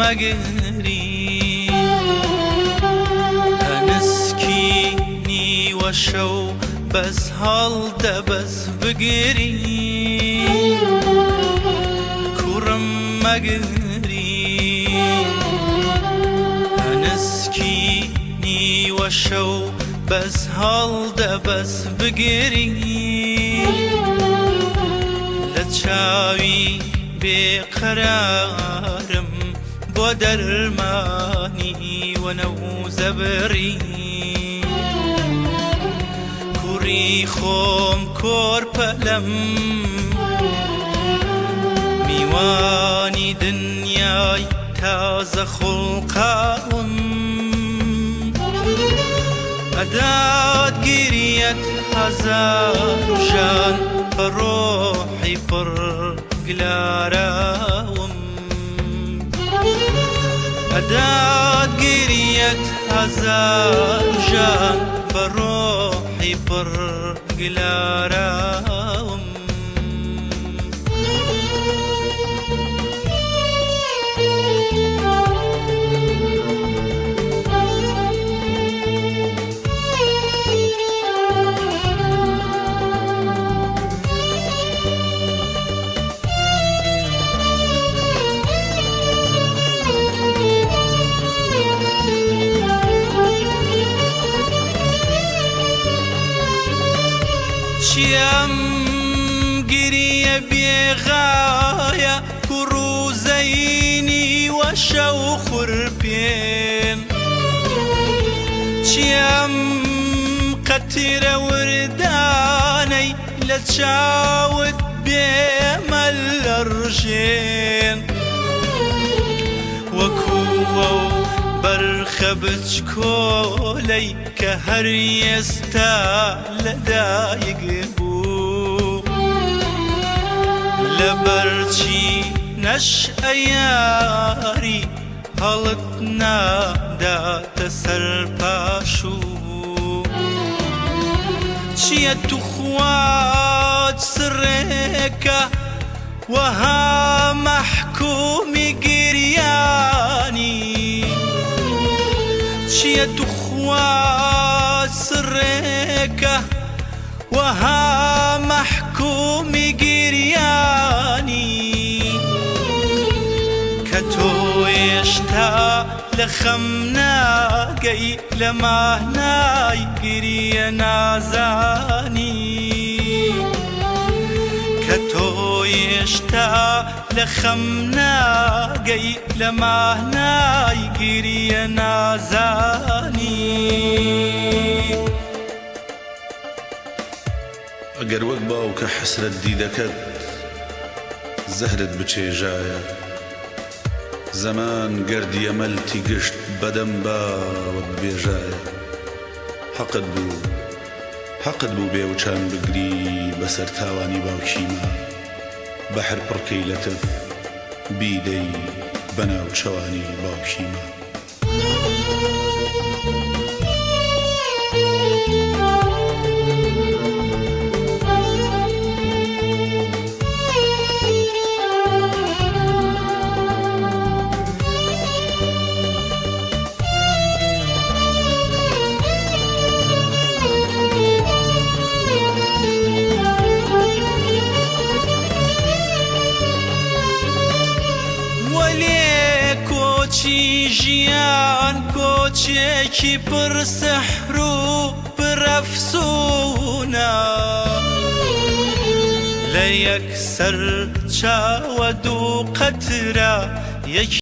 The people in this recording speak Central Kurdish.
مەگری. هەنسکی نیوەشەو بەس هەڵدە بەس بگری. کوڕم مەگری. هەنسکی نیوەشەو بەس هەڵدە بەس بگری. لە چاوی بێقەرارم بۆ دەرمانی وەنەوزەبڕی. کوڕی خۆم کۆرپەلەم میوانی دنیای تازە خوڵقاوم. ئەدات گریەت هەزار ژان بە ڕۆحی پڕ گلاراوم. ئەدات گریەت هەزار ژان بە ڕۆحی پڕ گلاراوم. چیم گریە بێغایە کوڕ و زەینی وەشە و خورپێن. چیم قەترە وردانەی لە چاوت بێمە لەڕژێن. وەکووە و بەرخە بچکۆلەی کە هەر ئێستا لەدایک بوو. لەبەرچی نەش ئەیاری هەڵت ناداتە سەر پاشوو. چییە توخواج سڕێکە وەها مەحکومی گریانی. چییە توخواج سڕێکە وەها مەحکومی گریانی. کە تۆ هێشتا لە خەم ناگەی لە مانای گریە نازانی. کە تۆ هێشتا لە خەم ناگەی لە مانای گریە نازانی. ئەگەر وەک باوکە حەسرەت دیدەکەت زەهرت بچێژایە، زەمان گەردیە مەلتی گشت بەدەم باوە ببێژایە. حەقت بوو، حەقت بوو بێوچان بگری بەسەر تاوانی باوکیما، بەحر پڕکەی لە تف بیدەی بە ناوچەوانی باوکیما. وەلێ کۆچی ژیان کۆچێکی پڕ سەحر و پڕ ئەفسوونە. لە یەک سەر چاوە دوو قەترە یەک.